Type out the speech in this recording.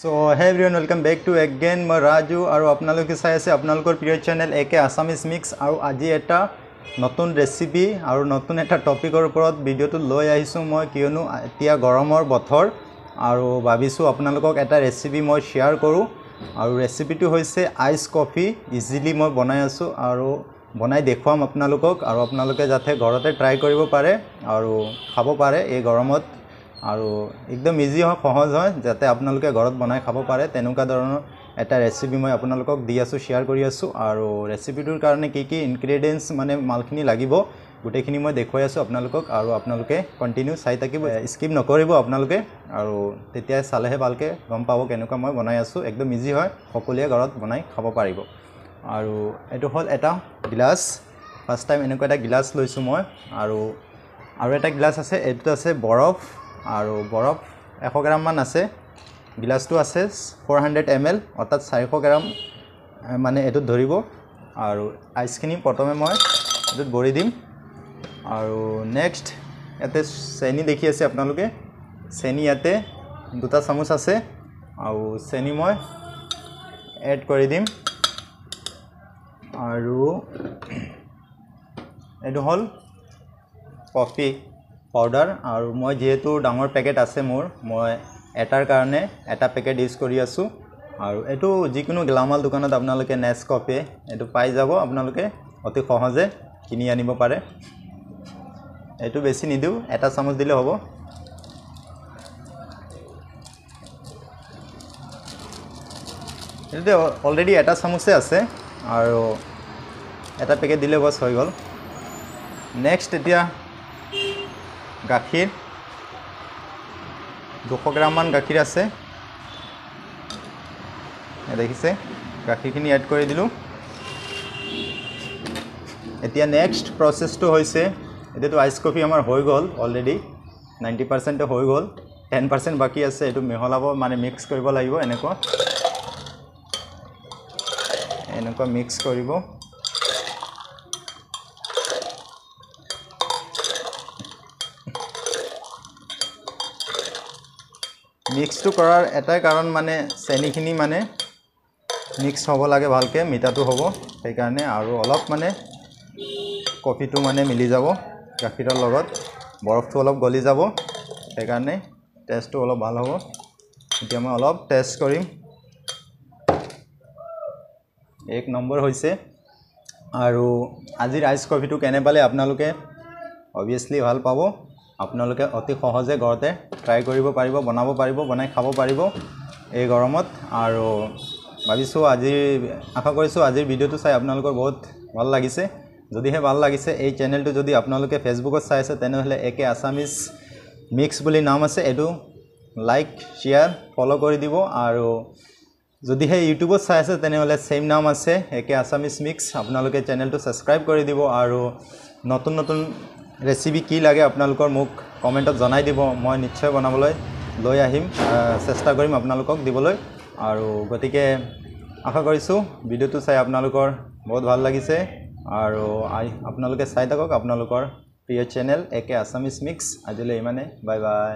So hey everyone, welcome back to again. মই ৰাজু আৰু আপোনালোকে চাই আছে আপোনালোকৰ প্ৰিয় channel A K Assamese mix. আৰু আজি এটা নতুন ৰেচিপি আৰু নতুন এটা টপিকৰ ওপৰত ভিডিঅ'টো লৈ আহিছোঁ মই, কিয়নো এতিয়া গৰমৰ বতৰ আৰু ভাবিছোঁ আপোনালোকক এটা ৰেচিপি মই শ্বেয়াৰ কৰোঁ। আৰু ৰেচিপিটো হৈছে আইচ কফি। ইজিলি মই বনাই আছোঁ আৰু বনাই দেখুৱাম আপোনালোকক, আৰু আপোনালোকে যাতে ঘৰতে ট্ৰাই কৰিব পাৰে আৰু খাব পাৰে এই গৰমত। আৰু একদম ইজি হয়, সহজ হয়, যাতে আপোনালোকে ঘৰত বনাই খাব পাৰে তেনেকুৱা ধৰণৰ এটা ৰেচিপি মই আপোনালোকক দি আছোঁ, শ্বেয়াৰ কৰি আছোঁ। আৰু ৰেচিপিটোৰ কাৰণে কি কি ইনগ্ৰেডিয়েণ্টছ মানে মালখিনি লাগিব গোটেইখিনি মই দেখুৱাই আছোঁ আপোনালোকক, আৰু আপোনালোকে কণ্টিনিউ চাই থাকিব, স্কিপ নকৰিব আপোনালোকে। আৰু তেতিয়া চালেহে ভালকৈ গম পাব কেনেকুৱা মই বনাই আছোঁ। একদম ইজি হয়, সকলোৱে ঘৰত বনাই খাব পাৰিব। আৰু এইটো হ'ল এটা গিলাচ, ফাৰ্ষ্ট টাইম এনেকুৱা এটা গিলাচ লৈছোঁ মই। আৰু আৰু এটা গিলাচ আছে, এইটোত আছে বৰফ, আৰু বৰফ 100 গ্ৰামমান আছে। গিলাচটো আছে 400 ml, অৰ্থাৎ 400 গ্ৰাম মানে এইটোত ধৰিব। আৰু আইচখিনি প্ৰথমে মই এইটোত ভৰি দিম। আৰু নেক্সট ইয়াতে চেনি দেখি আছে আপোনালোকে, চেনি ইয়াতে 2 চামুচ আছে আৰু চেনি মই এড কৰি দিম। আৰু এইটো হ'ল কফি পাউডাৰ। আৰু মই যিহেতু ডাঙৰ পেকেট আছে মোৰ, মই এটাৰ কাৰণে এটা পেকেট ইউজ কৰি আছোঁ। আৰু এইটো যিকোনো গেলামাল দোকানত আপোনালোকে নেচকফে এইটো পাই যাব, আপোনালোকে অতি সহজে কিনি আনিব পাৰে। এইটো বেছি নিদিওঁ, এটা চামুচ দিলে হ'ব। এইটোতে অলৰেডি এটা চামুচে আছে আৰু এটা পেকেট দিলে বছ হৈ গ'ল। নেক্সট এতিয়া গাখীৰ, 200 গ্ৰামমান গাখীৰ আছে, দেখিছে গাখীৰখিনি এড কৰি দিলোঁ। এতিয়া নেক্সট প্ৰচেছটো হৈছে, এতিয়াতো আইচ কফি আমাৰ হৈ গ'ল অলৰেডি, 90% হৈ গ'ল, 10% বাকী আছে। এইটো মিহলাব মানে মিক্স কৰিব লাগিব, এনেকুৱা এনেকুৱা মিক্স কৰিব। মিক্সটো কৰাৰ এটাই কাৰণ মানে চেনিখিনি মানে মিক্স হ'ব লাগে ভালকৈ, মিঠাটো হ'ব সেইকাৰণে। আৰু অলপ মানে কফিটো মানে মিলি যাব গাখীৰৰ লগত, বৰফটো অলপ গলি যাব, সেইকাৰণে টেষ্টটো অলপ ভাল হ'ব। এতিয়া মই অলপ টেষ্ট কৰিম, 1 নম্বৰ হৈছে। আৰু আজিৰ আইচ কফিটো কেনে পালে আপোনালোকে অভিয়াছলি ভাল পাব। আপোনালোকে অতি সহজে ঘৰতে ট্ৰাই কৰিব পাৰিব, বনাব পাৰিব, বনাই খাব পাৰিব এই গৰমত। আৰু ভাবিছোঁ আজিৰ, আশা কৰিছোঁ আজিৰ ভিডিঅ'টো চাই আপোনালোকৰ বহুত ভাল লাগিছে। যদিহে ভাল লাগিছে, এই চেনেলটো যদি আপোনালোকে ফেচবুকত চাই আছে তেনেহ'লে এ কে আছামিজ মিক্স বুলি নাম আছে, এইটো লাইক শ্বেয়াৰ ফ'ল' কৰি দিব। আৰু যদিহে ইউটিউবত চাই আছে তেনেহ'লে ছেইম নাম আছে, এ কে আছামিজ মিক্স, আপোনালোকে চেনেলটো ছাবস্ক্ৰাইব কৰি দিব। আৰু নতুন নতুন ৰেচিপি কি লাগে আপোনালোকৰ মোক কমেণ্টত জনাই দিব, মই নিশ্চয় বনাবলৈ লৈ আহিম, চেষ্টা কৰিম আপোনালোকক দিবলৈ। আৰু গতিকে আশা কৰিছোঁ ভিডিঅ'টো চাই আপোনালোকৰ বহুত ভাল লাগিছে। আৰু আপোনালোকে চাই থাকক আপোনালোকৰ প্ৰিয় channel A K Assamese mix. আজিলৈ ইমানে, বাই বাই।